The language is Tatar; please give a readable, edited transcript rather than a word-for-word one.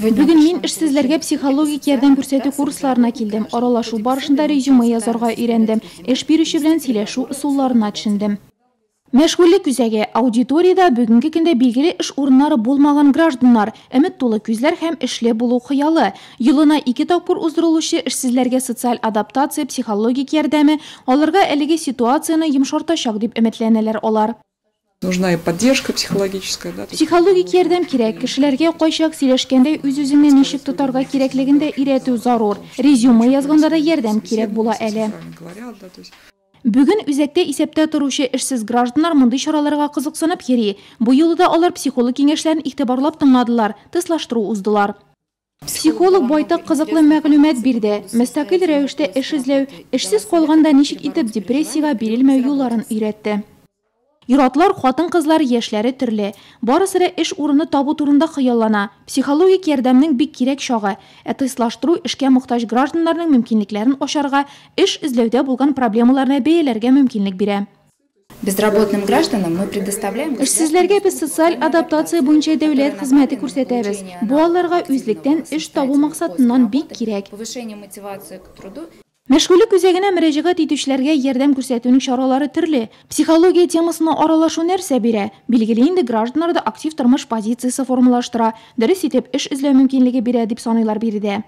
Бүген мин эшсезләргә психологик ярдәм күрсәтү курсларына килдем. Аралашу барышында резюме язарга өйрәндем, эш бирүче белән сөйләшү ысулларына төшендем. Мәшгульлек үзәге. Аудиториядә бүгенге көндә билгеле эш урыннары булмаган гражданнар, өмет тулы күзләр һәм эшле булу хыялы. Елына ике тапкыр уздырылучы эшсезләргә социаль адаптация, психологик ярдәме аларга әлеге ситуацияне йомшартачак дип өметләнәләр алар. Нужна и поддержка психологическая, да. Психологик ярдәм кирәк. Кешеләргә кайчак сөйләшкәндә үз-үзеңне ничек тотарга кирәклеген дә өйрәтү зарур. Резюме язганда да ярдәм кирәк була әле. Бүген үзәктә исәптә торучы эшсез гражданнар мондый чараларга кызыксынып йөри. Бу юлы да алар психолог киңәшләрен игътибарлап тыңладылар, тестлаштыру уздылар. Психолог байтак кызыклы мәгълүмат бирде. Мөстәкыйль рәвештә эш эзләү, эшсез калганда ничек итеп депрессиягә бирелмәү юлларын өйрәтте. Ир-атлар, хатын-кызлар, яшьләре төрле. Барысы да эш урыны табу турында хыяллана. Психологик ярдәмнең бик кирәк чагы. Ә тестлаштыру эшкә мохтаҗ гражданнарның мөмкинлекләрен ачарга, эш эзләүдә булган проблемаларны бәяләргә мөмкинлек бирә. Безработным гражданам мы предоставляем. Эшсезләргә без социаль адаптация буенча дәүләт хезмәте күрсәтәбез. Бу аларга үзлектән эш табу максатыннан бик кирәк. Повышение мотивации к труду. Мәшгульлек үзәгенә мөрәҗәгать итүчеләргә ярдәм күрсәтүнең чаралары төрле. Психология темасына аралашу нәрсә бирә? Билгеле инде, гражданнарда актив тормыш позициясе формалаштыра, дөрес итеп эш эзләү мөмкинлеге бирә, дип саныйлар биредә.